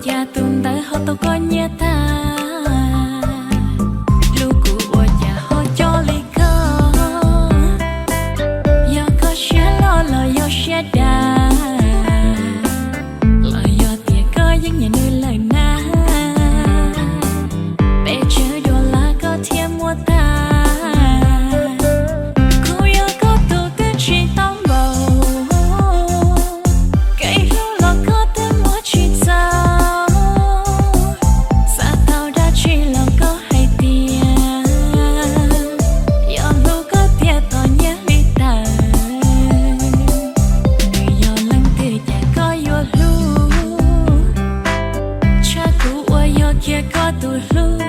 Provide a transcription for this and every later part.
Cas tus ntawd ho tau koj nyiam tag, hlub kuv ua cas ho coj li koj. Yog koj siab loj los yog siab dav, los yog tias koj yeej nyiam nws lawm na. Peb tsawg dua lawm koj thiaj muab tag. Kuv yog koj tus twb tsis tau npaum, kev hlub los koj twb muab tsis txaus. Xav tau dab tsi los koj hais tias, yog hlub koj tiag tos nyiaj hli tawm. Nws yog leej twg cas koj yuav hlub, tshaj kuv uas yog kiag koj tus hlub.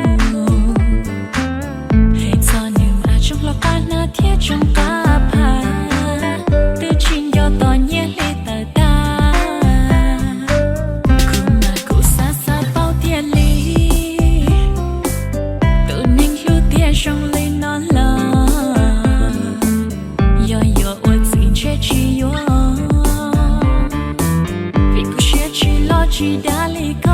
Hais txog nws mas tsoo hlo qab hnab thiab tsoo qab phaj, twb tsis nco tos nyiaj hli tawm tag. Kuv mas kuv xav xav paub tiag li, tus neeg hlub tiag zoo li no los, yog yuav ua txiv ntshe tsis yuav, vim kuv siab tsis loj tsis dav li koj.